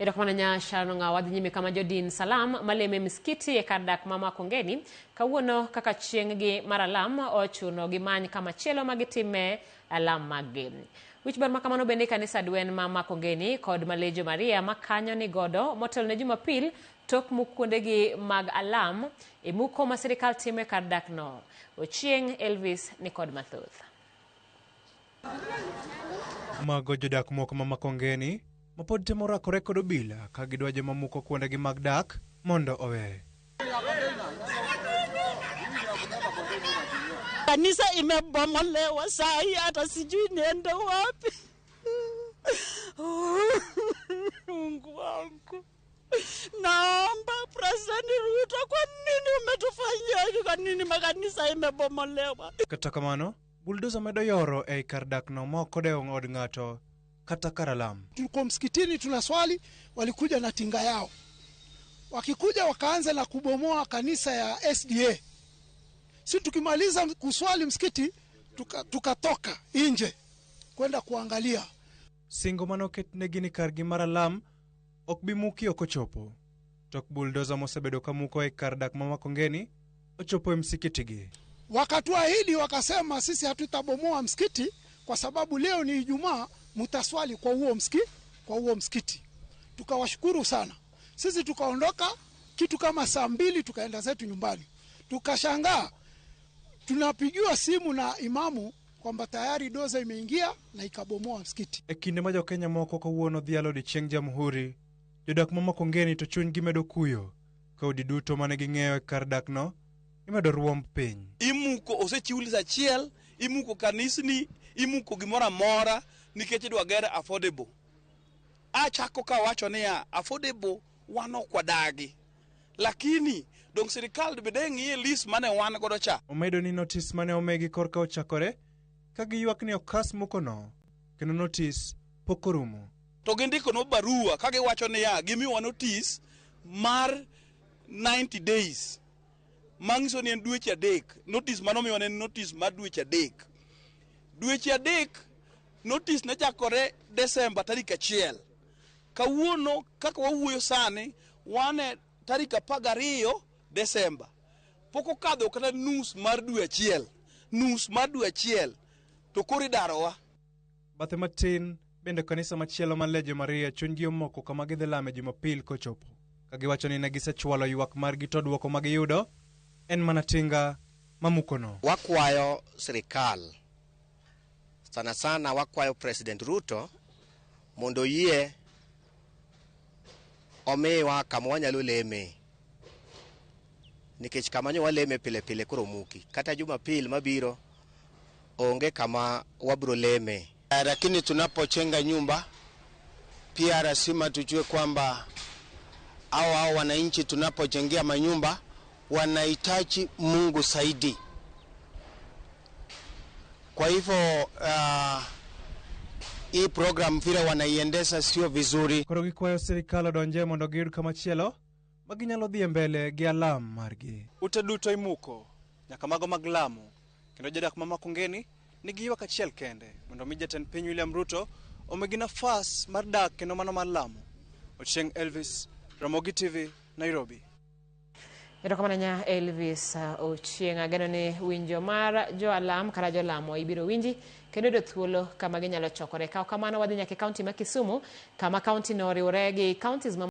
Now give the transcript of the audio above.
Erokamano nya Sharon Ong'awo. Wadhi nyime kama jodin Salam malemo e miskiti e kar dak ma Makongeni kawuono kaka chieng' gi mar alam ochuno gimany kama chielo ma gitime alam maggi. Wich bar ma kamano bende kanisa dwen ma Makongeni kod Malejo Maria ma kanyo ni godo motelo ne Jumapil tok muk kuondegi mag alam e muko ma sirikal timo e kar dak no. Ochieng' Elvis ni kod mathoth. Mago jodak moko ma Makongeni ma pod temo rakore kod obila ka gidwa joma muko kuondegi mag dak mondo owe. Kanisa imebomolewa saa hii, hata sijui niende wapi. Mungu wangu, naomba President Ruto, kwa nini umetufanyia hivi? Kwa nini makanisa imebomolewa? Kata kamano, buldoza medo yoro ei kar dak no ma ok odewo od ng'ato kata kar alam. Tulikuwa msikitini tunaswali, walikuja na tinga yao, wakikuja wakaanza na kubomoa kanisa ya SDA. Si tukimaliza kuswali msikiti tukatoka nje kwenda kuangalia. Singo manoketnegi ni kargi mar alam ok bi muki ok ochopo. Tok buldoza mosebedo ka muko e kar dak ma Makongeni ochopo e msikitigi. Wakatuahidi wakasema, sisi hatutabomoa msikiti kwa sababu leo ni Ijumaa, mtaswali kwa huo msikiti. Tukawashukuru sana. Sisi tukaondoka kitu kama saa 2 tukaenda zetu nyumbani. Tukashangaa tunapigiwa simu na imamu kwamba tayari doza imeingia na ikabomoa msikiti. E kinde ma jokenya moko kawuono dhialo odiechieng Jamhuri, jodak ma Makongeni to chunygi medo kuyo ka udi duto mane ging'eyo e kar dak no imedo ruomb piny. Imuko osechiw list achiel, imuko kanisni, imuko gimoro amora nikech idwa ger affordable. Achako kawacho niya, affordable wan ok wadagi. Lakini dong sirikal bende ng'iye list mane wan godo cha. Omedo ni notis mane omigi korka ochakore ka giywak ni okas mukono kendo notis pok orumo. To gindiko barua ka giwacho niya, gimiyowa notis mar 90 days. Manyiso ni en dweche 3. Notis manomiwa ne en notis mar dweche 3. Dweche 3 notis ne chakore Desemba tarik 1. Kawuono kaka wawuoyo sani wan e tarik 12 Desemba. Pok okadho kata nus mar dwe achiel. Nus mar dwe achiel to koro idarowa. Bathe matin bende kanisa machielo mar Legion Maria chunygi omoko kama gidhi lame Jumapil kochopo. Ka giwacho ni ne gisechwalo ywak margi to dwoko ma giyudo en mana tinga mamukono. Wakwayo sirikal, sana sana wakwayo President Ruto mondo oyie omiwa kama wanyalo leme, nikech kama nyo waleme pile pile koro muki. Kata Jumapil mabiro onge kama wabro leme. Lakini tunapojenga nyumba pia lazima tujue kwamba hao wananchi tunapojengea manyumba wanahitaji Mungu zaidi. Kwa hivyo hii program vile wanaiendesha sio vizuri. Koro gikwayo sirikal odonje mondo giyud kamachielo ma ginyalo dhi mbele gi alam margi. Ute duto imuko nyaka mago mag lamo, kendo jodak ma Makongeni nigi ywak achiel kende mondo mi jatend piny William Ruto omigi nafas mar dak kendo mano mar lamo. Ochieng Elvis, Ramogi TV, Nairobi. Erokamano nya Elvis Ochieng. Ageno ni winjo mar jo alam kata jolamo ibiro winji kendo yudo thuolo kama ginyalo chokore. Kaw kamano wadhi nyaka e kaunti ma Kisumu kama kaunti no oriwore gi counties ma